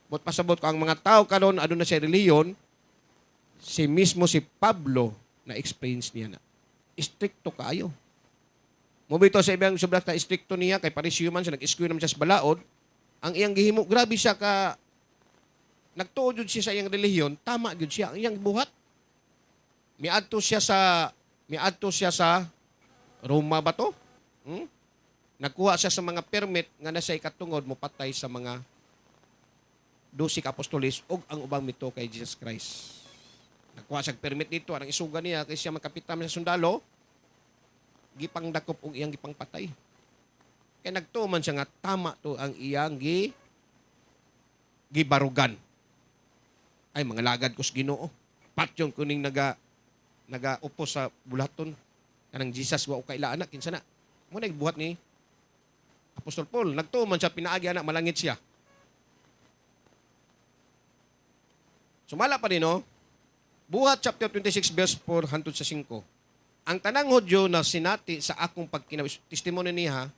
But pasabot ko ang mga tao karon aduna siya relihiyon, si mismo si Pablo na experience niya na. Istrikto kaayo. Mo bitaw sa ibang sobra ka istrikto niya kay Pariseo man siya, nag-eskwela naman siya sa balaod. Ang iyang gihimo, grabe siya ka nagtuo jud siya sa iyang relihiyon, tama gyud siya ang iyang buhat. Miadto siya sa Roma ba to? Nagkuha siya sa mga permit nga nasa ikatungod mo patay sa mga 12 ka apostoles ug ang ubang mito kay Jesus Christ. Nagkuha siya og permit dito, ang isuga niya kay siya magkapitan sa sundalo, gipangdakop og iyang gipangpatay. Kay nagtuo man siya nga tama to ang iyang gibarugan. Ay, mga lagad ko sa Ginoo. Patyon kuning naga upos sa bulaton kanang Jesus wa kaila anak kinsa na. Mo na buhat ni Apostol Paul. Nagtuo man siya pinaagi ana malangit siya. Sumala pa din, no? Buhat chapter 26 verse 4 hangtod sa 5. Ang tanang Hudyo na sinati sa akong pagkinabuhi, testimony niya,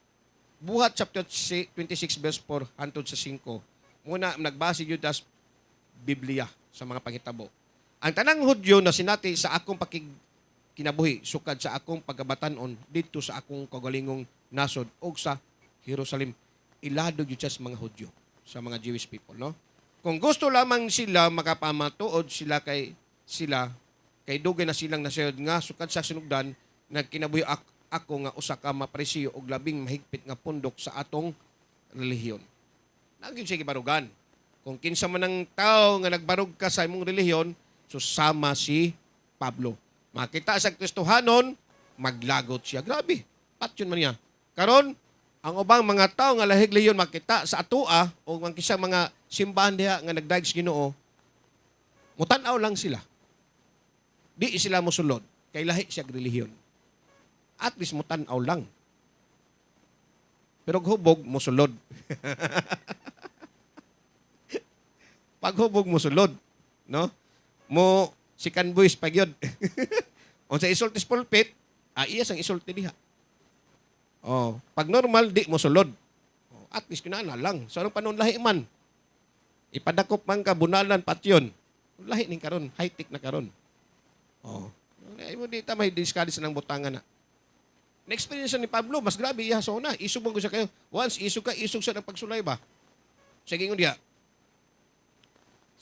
Buhat chapter 26 verse 4 hangtod sa 5. Muna nagbase yun tas Biblia sa mga panghitabo. Ang tanang Hudyo na sinati sa akong kinabuhi sukad sa akong pagkabatanon didto sa akong kaugalingong nasod og sa Jerusalem, ilado gyud siya sa mga Hudyo, sa mga Jewish people, no? Kung gusto lamang sila makapamatuod sila kay dugay na silang nasayod nga sukad sa sinugdan nagkinabuhi ako nga usa ka maparisiyo og labing mahigpit nga pundok sa atong relihiyon. Naa gyud siya gibarugan. Kung kinsa man ang tao nga nagbarog ka sa imong relihiyon, so sama si Pablo. Makita sa Kristohanon, maglagot siya. Grabe, patyon man niya. Karon, ang ubang mga tao nga lahig relihiyon makita sa atoa o ang kisang mga simbahan diha nga nagdaig sa Ginoo, mutan-aw lang sila. Di sila mosulod kay lahi siya relihiyon. At least mutan-aw lang. Pero hubog mosulod. Pag hubog mosulod, no? Mo si boys pag yun. Unsa isulti sa pulpit, iya sang isulti diha. Oh, pag normal di mo sulod. Oh, at least kinana lang. So anong panon lahi man? Ipadakop man ka bunalan patyon. Lahi ning karon, high-tech na karon. Oh. Ay mo di ta may discourage ng butangan na. Na-experience ni Pablo, mas grabe iya sa una. Isog mo ko siya kayo. Once isog ka, isog siya ng pagsulay ba? Sige ingon diha.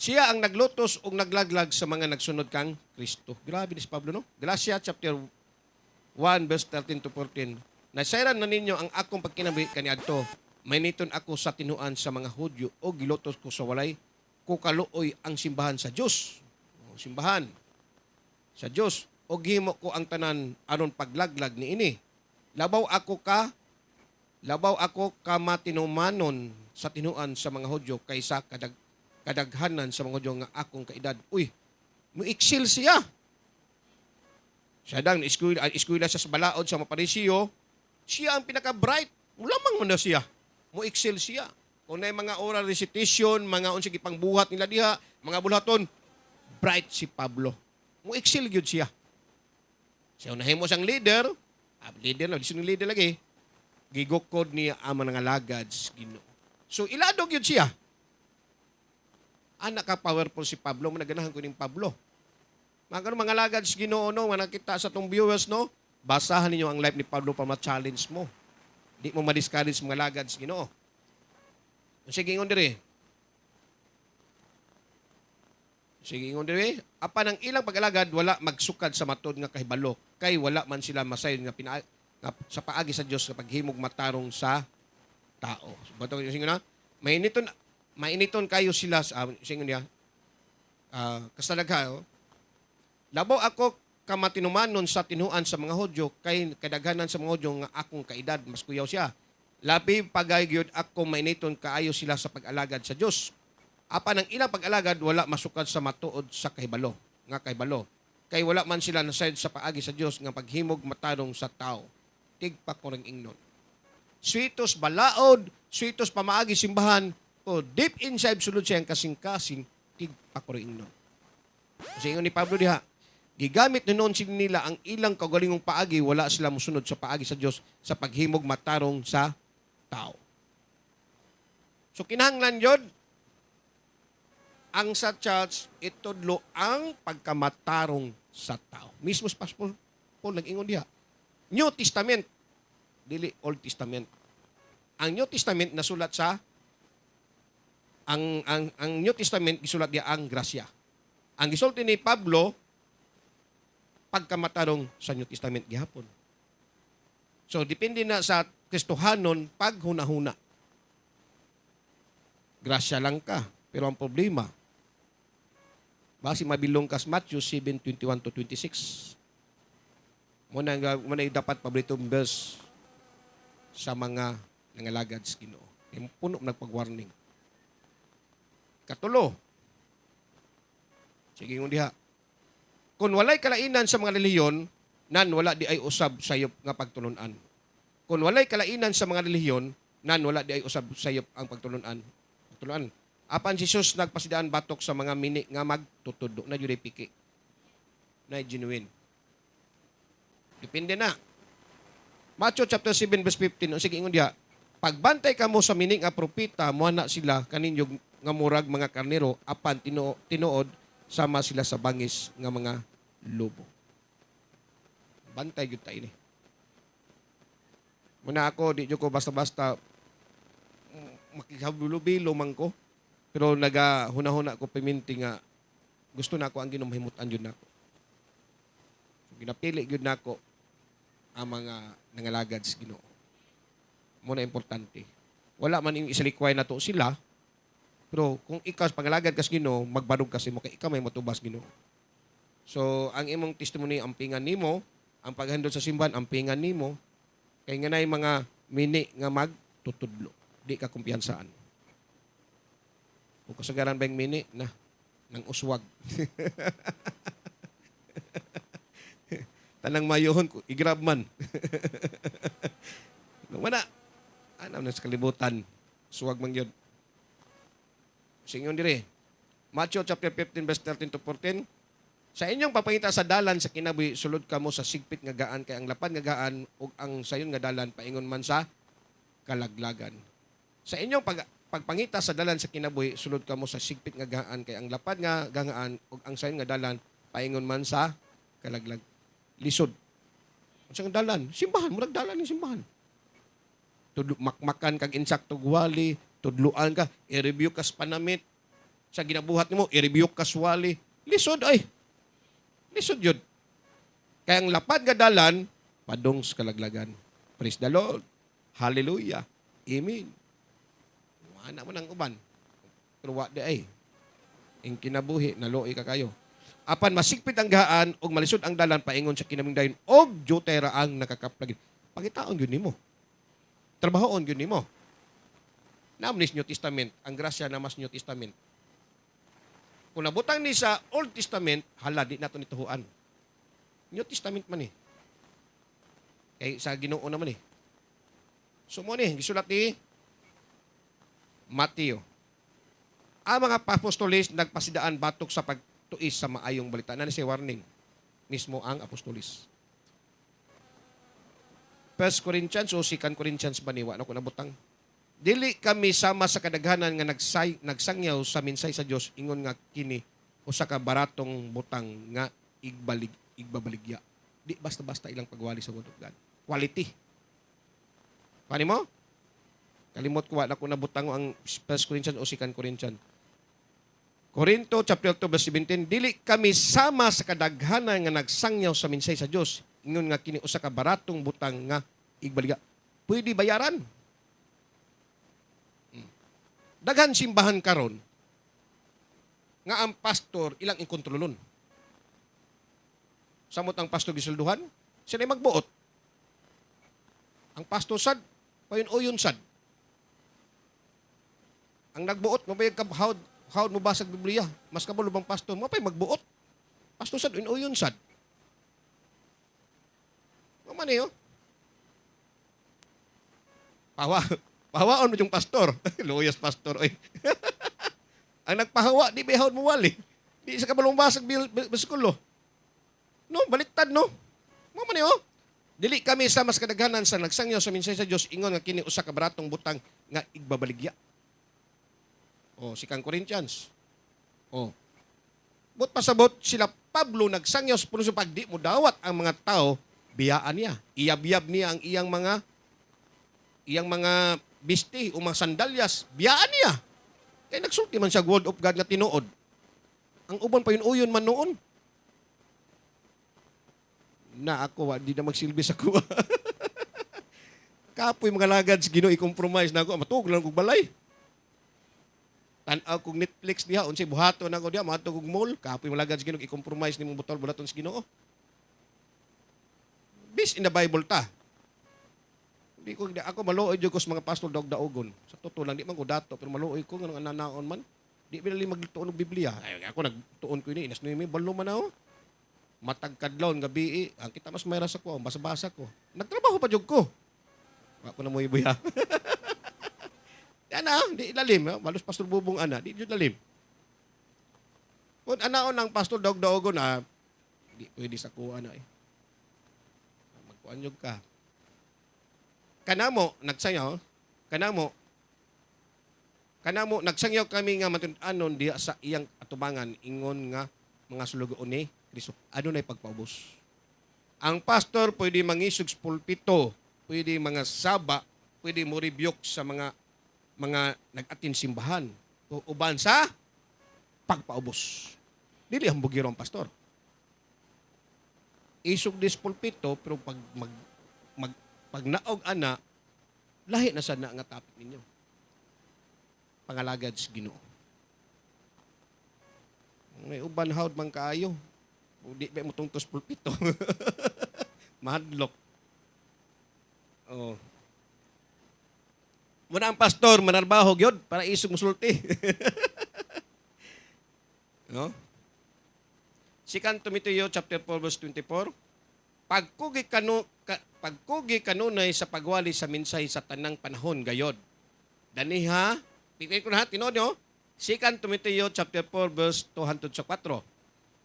Siya ang naglutos o naglaglag sa mga nagsunod kang Kristo. Grabe ni si Pablo, no? Galatia chapter 1 verse 13 to 14. Nasayran na ninyo ang akong pagkinabuhi kaniadto. Mainiton ako sa tinuan sa mga Hudyo o gilutos ko sa walay kukaluoy ang simbahan sa Dios. O, simbahan sa Dios o gihimo ko ang tanan aron paglaglag niini. Labaw ako ka matinumanon sa tinuan sa mga Hudyo kaysa kadaghanan sa mga Hudyo nga akong kaedad. Uy, mo-excel siya. Siya dang eskwela, eskwela siya sa balaod sa mga Parisiyo. Siya ang pinaka-bright. Lamang man na siya. Mo-excel siya. Kung na mga oral recitation, mga unsay gipangbuhat nila diha, mga bulhaton, bright si Pablo. Mo-excel gyud siya. Siya nahimo siyang leader, leader na, di siya leader lagi. Gigukod niya ang mga lagad sa Ginoo. So ilado gyud siya. Anak ka powerful si Pablo, managanahan ko ning Pablo. Mga ganun, mga lagad sa Ginoo no, mga nakita sa tong viewers no, basahan ninyo ang life ni Pablo para ma-challenge mo. Di mo ma-discourage mga lagad sa Ginoo. Sige, ingon diri. Sige, ingon diri. Apan ang ilang pag-alagad wala magsukad sa matod nga kahibalo kay wala man sila masayon nga sa paagi sa Dios sa paghimog matarong sa tao. So, bato sige na, mainiton mainiton kayo sila sa sige niya. Kastalagha, oh. Labaw ako kamatinumanon sa tinuan sa mga Hudyo kay kadaghanan sa mga Hudyo nga akong kaedad, mas kuyaw siya. Labi pagay gyud ako mainiton kaayo sila sa pag-alagad sa Dios. Apan ang ilang pag-alagad wala masukad sa matuod sa kahibalo, nga kahibalo. Kay wala man sila nasayod sa paagi sa Dios nga paghimog matarong sa tao. Tigpa ko ring ingnon. Sweetos balaod, sweetos pamaagi simbahan, o deep inside sulod siyang kasing-kasing, tigpa ko ring ingnon. Sa ingon ni Pablo diha, gigamit noon sila nila ang ilang kaugalingong paagi, wala sila musunod sa paagi sa Dios sa paghimog matarong sa tao. So kinahanglan yun, ang sa church, itudlo ang pagkamatarong sa tao. Mismo si Pastor Paul nag-ingon diha. New Testament, dili Old Testament. Ang New Testament nasulat sa ang New Testament gisulat diha ang grasya. Ang gisulti ni Pablo pagkamatarong sa New Testament gihapon. So depende na sa Kristohanon paghunahuna. Grasya lang ka, pero ang problema basi mabilong kas Matthew 7:21 to 26. Mo na dapat paboritong verse sa mga nangalagad sa Ginoo. Kay puno nagpag-warning. Katulo. Sige ngon diha. Kung walay kalainan sa mga relihiyon, nan wala di ay usab sayop nga pagtulunan. Kung walay kalainan sa mga relihiyon, nan wala di ay usab sayop ang pagtulunan. Pagtulunan. Apan si Jesus nagpasidaan batok sa mga mini nga magtutudlo na jud piki. Na genuine. Depende na. Matthew chapter 7 verse 15, sige ingon diha, pagbantay kamo sa mini nga propeta, moana sila kaninyo nga murag mga karnero apan tinuod sama sila sa bangis nga mga lobo. Bantay gyud ta ini. Muna ako di jud ko basta-basta makikabilo man ko. Pero naga hunahuna ko piminti nga gusto na ako ang Ginoo mahimutan jud nako. So, ginapili gyud nako ang mga nangalagad sa Ginoo. Mo na importante. Wala man yung isalikway nato sila, Pero kung ikaw pangalagad kas Ginoo, magbarog kasi mo kay ikaw may motubas Ginoo. So ang imong testimony ampingan nimo, ang paghandol sa simbahan ampingan nimo kay nga nay mga mini nga magtutudlo. Di ka kumpiyansaan. Kung kasagaran ba yung mini na nang uswag. Tanang mayohon ko, i-grab man. Wala. Ano na sa kalibutan. Suwag man yun. Sa inyon dire. Matthew chapter 15 verse 13 to 14. Sa inyong papangita sa dalan sa kinabuhi, sulod kamo sa sigpit nga gaan kay ang lapad nga gaan ug ang sayon nga dalan paingon man sa kalaglagan. Sa inyong pagpangita sa dalan sa kinabuhi, sulod kamo sa sigpit nga gaan kay ang lapad nga gaan ug ang sayon nga dalan paingon man sa kalaglag. Lisod. Unsa nga dalan? Simbahan, murag dalan ni simbahan. Tudlo makmakan kag insakto wali, tudluan ka, i-review kas panamit sa ginabuhat nimo, i-review kas wali. Lisod ay. Lisod yun. Kaya ang lapad nga dalan, padong sa kalaglagan. Praise the Lord. Hallelujah. Amen. Wala mo ng uban. Pero wa di ay. Ing kinabuhi, naluoy ka kayo. Apan masigpit ang gaan ug malisod ang dalan paingon sa kinabuhing dayon og jutera ang nakakaplagin. Pangitaon gyud nimo. Trabahoon gyud nimo. Naam ni New Testament, ang grasya na mas New Testament. Kung nabutang ni sa Old Testament, hala, di nato nituhuan. New Testament man eh. Kay sa Ginoo naman eh. So mo ni, gisulat ni Mateo. Ang mga apostolis nagpasidaan batok sa pagtuis sa maayong balita. Nani si warning. Mismo ang apostolis. First Corinthians o Second Corinthians ba ni? Wa na ko nabutang. Dili kami sama sa kadaghanan nga nagsangyaw sa minsay sa Dios ingon nga kini usa ka baratong butang nga igbabaligya. Di basta-basta ilang pagwali sa Word of God. Quality. Paano mo? Kalimot ko, wala ko nabutang ang First Corinthians o Second Corinthians. Corinto chapter 2 verse 17, dili kami sama sa kadaghanan nga nagsangyaw sa minsay sa Dios ingon nga kini usa ka baratong butang nga igbaligya. Pwede bayaran. Daghan simbahan karon nga ang pastor ilang inkontrolon. Samot ang pastor gisulduhan, sila magbuot. Ang pastor sad, payon-uyon sad. Ang nagbuot, mapayag ka, how mo basag Biblia? Mas kabalo bang pastor? Mapay magbuot. Pastor sad, uyon sad. Mama niyo. Pawa. Pahawaon mo yung pastor. Luyas pastor. Oy. Ang nagpahawa, di ba mo wali? Di sa kabalong basag bersikulo. No, baliktad no. Mama niyo. Dili kami sa mas kadaghanan sa nagsangyaw sa minsay sa Dios ingon nga kini usa ka baratong butang nga igbabaligya. O, si Kang Corinthians. O. But pasabot sila Pablo nagsangyaw sa puno sa pagdi mo dawat ang mga tao, biyaan niya. Iyab-yab niya ang iyang mga bisti o mga sandalyas, biyaan niya. Kaya nagsulti man siya Word of God nga tinuod. Ang uban pa yun uyon man noon. Na ako, wa, di na magsilbi sa kuha. Kapoy mga lagad sa Ginoo i-compromise na ako. Matuog lang kog balay. Tan-aw kog Netflix diha, unsay buhaton nako diha, moadto kog mall, kapoy mga lagad sa Ginoo i-compromise nimong butol bulaton sa Ginoo. Based in the Bible ta. Di ko di, ako maluoy jud ko sa mga pastor daog daogon. Sa totoo lang di man ko dato pero maluoy ko nganong ananaon man. Di binali magtuon og Biblia. Ay, ako nagtuon ko ini inas nuimi balo man ako. Matag kadlawon gabi eh. Ang kita mas mayra sa ko, basa-basa ko. Nagtrabaho pa jud ko. Wa ko na mo ibuya. Yan na, di ilalim. Ha? Balos Pastor Bubong ana, di jud lalim. Kung anaon ang pastor daog daogon na di pwede sa kuha na eh. Magkuan jud ka. Kanamo nagsanyaw, kanamo nagsangyaw kami nga matun-anon diha sa iyang atubangan ingon nga mga sulugoon ni Kristo. Adunay pagpaubos. Ang pastor pwede mangisog sa pulpito, pwede mga saba, pwede mo rebuke sa mga nag-atin simbahan o uban sa pagpaubos. Dili hambugiro ang pastor. Isog dis pulpito pero pag mag, mag pag naog ana lahi na sad na nga topic ninyo. Pangalagad sa Ginoo. May uban hawd man kaayo. Di ba mo tungtos pulpito? Mahadlok. Oh. Muna ang pastor, manarbaho gyud para isog musulti. No? 2 Timoteo chapter 4 verse 24. Pagkugi kanunay sa pagwali sa mensahe sa tanang panahon gayod. Daniha, tingnan ko na ha, tinuod nyo. 2 Timoteo chapter 4 verse 204.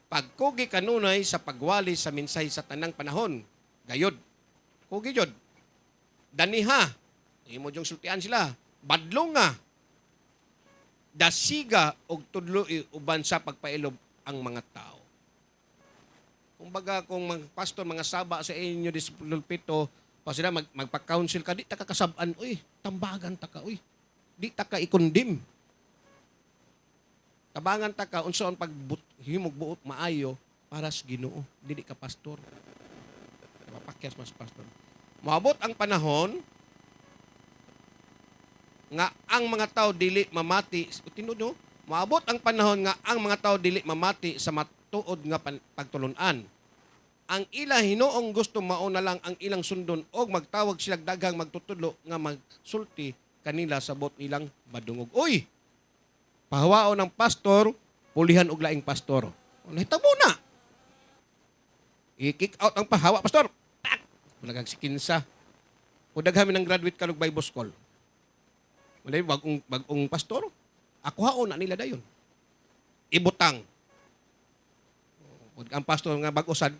Pagkugi kanunay sa pagwali sa mensahe sa tanang panahon gayod. Kugi jud. Daniha, imo jung sultian sila. Badlong nga. Dasiga og tudlo uban sa pagpailob ang mga tao. Kumbaga kung mga pastor, mga saba sa inyo di sa pulpito, pa sila magpa-counsel ka, di ta ka kasab-an, uy, tambagan ta ka, uy. Di ta ka i-condemn. Tabangan ta ka unsaon pagbut himog buot maayo para sa Ginoo, dili ka pastor. Mapakyas mas pastor. Moabot ang panahon nga ang mga tao dili mamati, tinuod no? Moabot ang panahon nga ang mga tao dili mamati sa matuod nga pagtulun-an. Ang ila hinuong gusto mao na lang ang ilang sundon og magtawag sila daghang magtutudlo nga magsulti kanila sa buot nilang madungog. Uy! Pahawaon ng pastor, pulihan og laing pastor. O, nahitabo na. I-kick out ang pahawa, pastor. Tak! Malagag si kinsa. O daghan ng graduate kalog Bible School. Wala yung bagong pastor. Ako haon na nila dayon. Ibutang. O, ang pastor nga bag-o sad,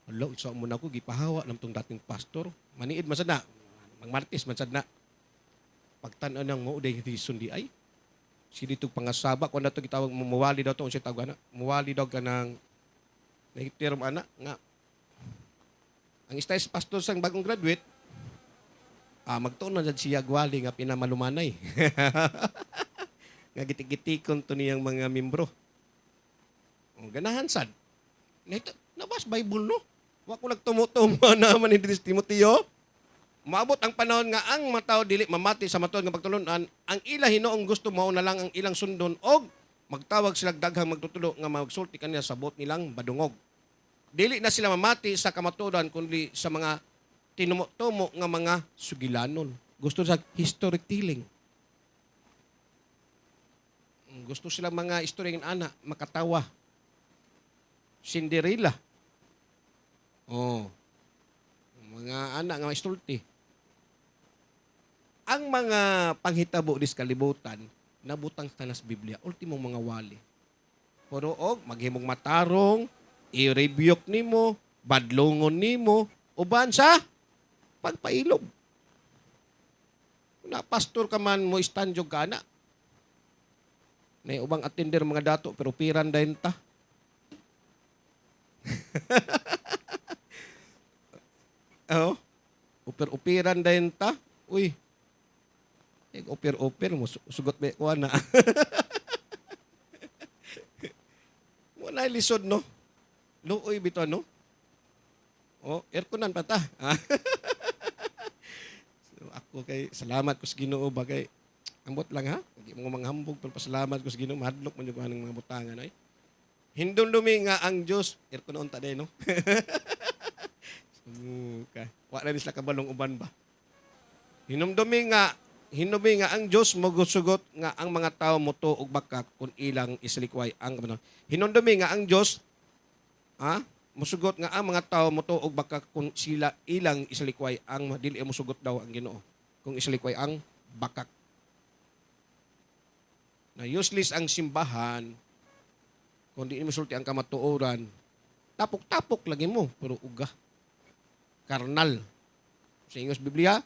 hala, isa mo na ako, gipahawa ng tong dating pastor. Maniid man sad na. Mangmartis man sad na. Pagtan-aw nang mo, day reason di ay. Si dito pangasaba, kung nato gitawag muwali daw to, unsa tawag ana? Muwali daw ka ng nagiterm ana nga ang style sa pastor sang bagong graduate, magtuon na jud siya gwali nga pinamalumanay. Nga gitik-gitikon to niyang mga membro. O, ganahan sad. Nito, nabas Bible no? Wa ko nagtumutumo na man ni Timoteo. Maabot ang panahon nga ang mga tao dili mamati sa matuod nga pagtulunan, ang ila hinuong gusto mao na lang ang ilang sundon og magtawag sila daghang magtutulo nga magsulti kanila sa buot nilang badungog. Dili na sila mamati sa kamatuoran kundi sa mga tinumo-tumo nga mga sugilanon. Gusto sa history telling. Gusto sila mga istorya ng ana, makatawa. Cinderella. Oh. Mga anak nga istulti. Ang mga panghitabo dis kalibutan, nabutang tanas Biblia, ultimong mga wali. Pero og maghimong matarong, i-rebuke nimo, badlongon nimo, uban sa pagpailob. Na pastor ka man mo stand ka na. Nay ubang attender mga dato pero piran dayon ta. Oh. Upir-upiran dayon ta. Uy. Eh, upir-upir mo sugot ba ko na. Wala lisod no. Luoy bitaw no. Oh, airconan pa ta. So, ako kay salamat ko sa Ginoo ba kay ambot lang ha. Hindi mo manghambog pero pasalamat ko sa Ginoo, mahadlok man jud ko mga butangan ay. Hindumdumi nga ang Dios, aircon unta day no. Sumuka. Wa na ni sila kabalong uban ba. Hinumdumi nga ang Dios mogusugot nga ang mga tao motuo og baka kung ilang isalikway ang ano. Hinumdumi nga ang Dios musugot nga ang mga tao motuo og baka kung sila ilang isalikway ang dili musugot daw ang Ginoo kung isalikway ang bakak. Na useless ang simbahan kung di mo sulti ang kamatuoran. Tapok-tapok lagi mo pero uga. Karnal. Sa ingos Biblia,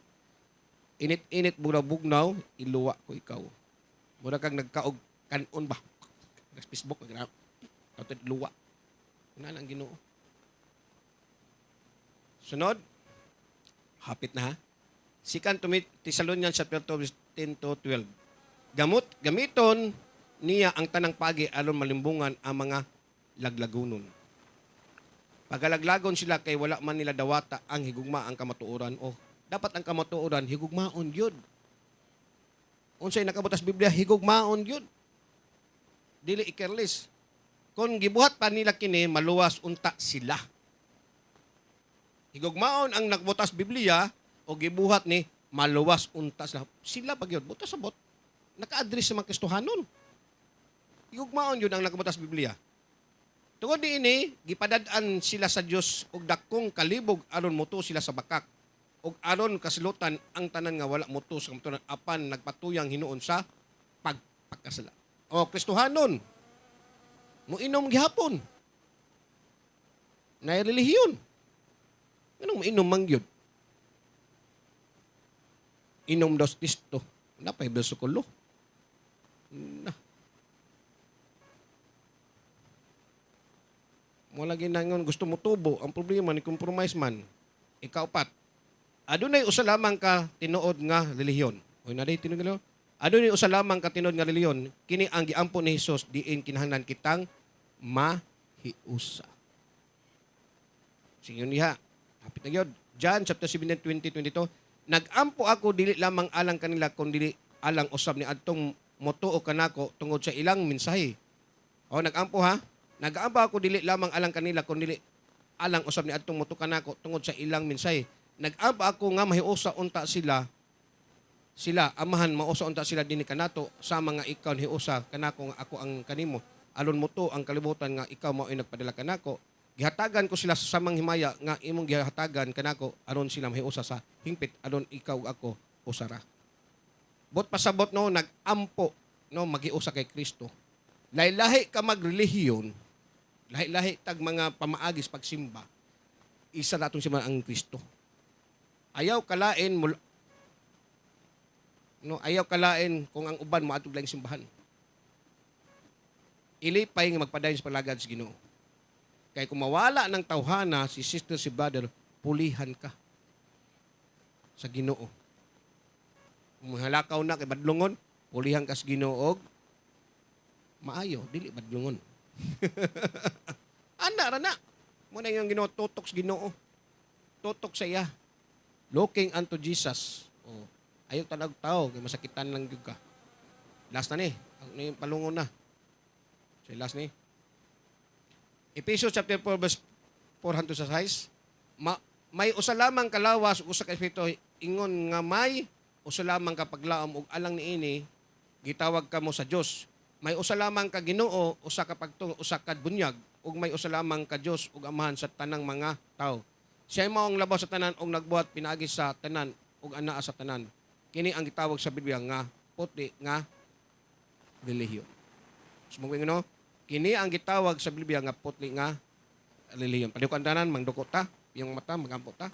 init-init bugnaw-bugnaw, iluwa ko ikaw. Mura kang nagkaog kanon ba? Sa Facebook, nag luwa. Una ang Ginoo. Sunod, hapit na ha. 2 Thessalonians chapter 2 verse 10 to 12. Gamiton niya ang tanang pagi aron malimbungan ang mga laglagunon. Pagalaglagon sila kay wala man nila dawata ang higugma ang kamatuoran. Oh, dapat ang kamatuoran higugmaon gyud. Unsay nakabutas Biblia higugmaon gyud. Dili i-careless. Kung gibuhat pa nila kini, maluwas unta sila. Higugmaon ang nagbutas Biblia o gibuhat ni maluwas unta sila. Sila pa gyud, butas sabot. Naka-address sa mga Kristohanon. Higugmaon yun ang nagbutas Biblia. Tungod niini, gipadad-an sila sa Dios og dakong kalibog aron mutuo sila sa bakak ug aron kasilutan ang tanan nga wala mutuo sa kamatuoran apan nagpatuyang hinuon sa pagpakasala. O Kristohanon, muinom gihapon. Nay relihiyon. Nganong muinom man gyud? Inom daw sa Kristo. Napay bersikulo. Na. Mo lagi nangon gusto mo tubo, ang problema ni compromise man. Ikaupat. Adunay usa lamang ka tinuod nga relihiyon. Oy, naday tinuod nga relihiyon. Adunay usa lamang ka tinuod nga relihiyon, kini ang giampo ni Hesus diin kinahanglan kitang mahiusa. Sige niya. Hapit na gyud. John chapter 17, 20, 22. Nagampo ako dili lamang alang kanila kundi alang usab ni adtong motuo kanako tungod sa ilang mensahe. O nagampo ha. Nagampo ako dili lamang alang kanila kundi alang usab ni adtong motuo kanako tungod sa ilang mensahe. Nagampo ako nga mahiusa unta sila sila amahan, mausa unta sila dinhi kanato sa mga ikaw hiusa kanako nga ako ang kanimo alon mo ang kalibutan nga ikaw mao nagpadala kanako. Gihatagan ko sila sa samang himaya nga imong gihatagan kanako aron sila mahiusa sa hingpit aron ikaw ug ako usara. Bot pasabot no, nagampo no, magiusa kay Kristo. Lahi-lahi ka magrelihiyon, lahi-lahi tag mga pamaagis pagsimba, isa natong simba ang Kristo. Ayaw kalain mo no, ayaw kalain kung ang uban moadtog laing simbahan. Ilipay nga magpadayon sa palagad sa Ginoo. Kay kung mawala ng tawhana si sister, si brother, pulihan ka sa Ginoo. Kung mahalakaw na kay badlongon, pulihan ka sa Ginoo og maayo, dili badlongon. Ana ra na. Mo na yung Ginoo, tutok sa Ginoo. Tutok sa iya. Looking unto Jesus. Oh, ayaw tanag tao kay masakitan lang gyud ka. Last na ni. Ang ni palungon na. So last ni. Ephesians chapter 4 verse 4 hangtod sa 6. May usa lamang kalawas ug usa ka espiritu, ingon nga may usa lamang ka paglaom ug alang niini gitawag kamo sa Dios. May usa lamang ka Ginoo, usa ka pagtuo, usa ka bunyag ug may usa lamang ka Dios ug Amahan sa tanang mga tawo. Siya mao ang labaw sa tanan ug nagbuhat pinaagi sa tanan ug anaa sa tanan. Kini ang gitawag sa Biblia nga puti nga relihiyon. Sumugwing no? Kini ang gitawag sa Biblia nga putli nga relihiyon. Palihog ang tanan, mangduko ta, yung mata, magampo ta.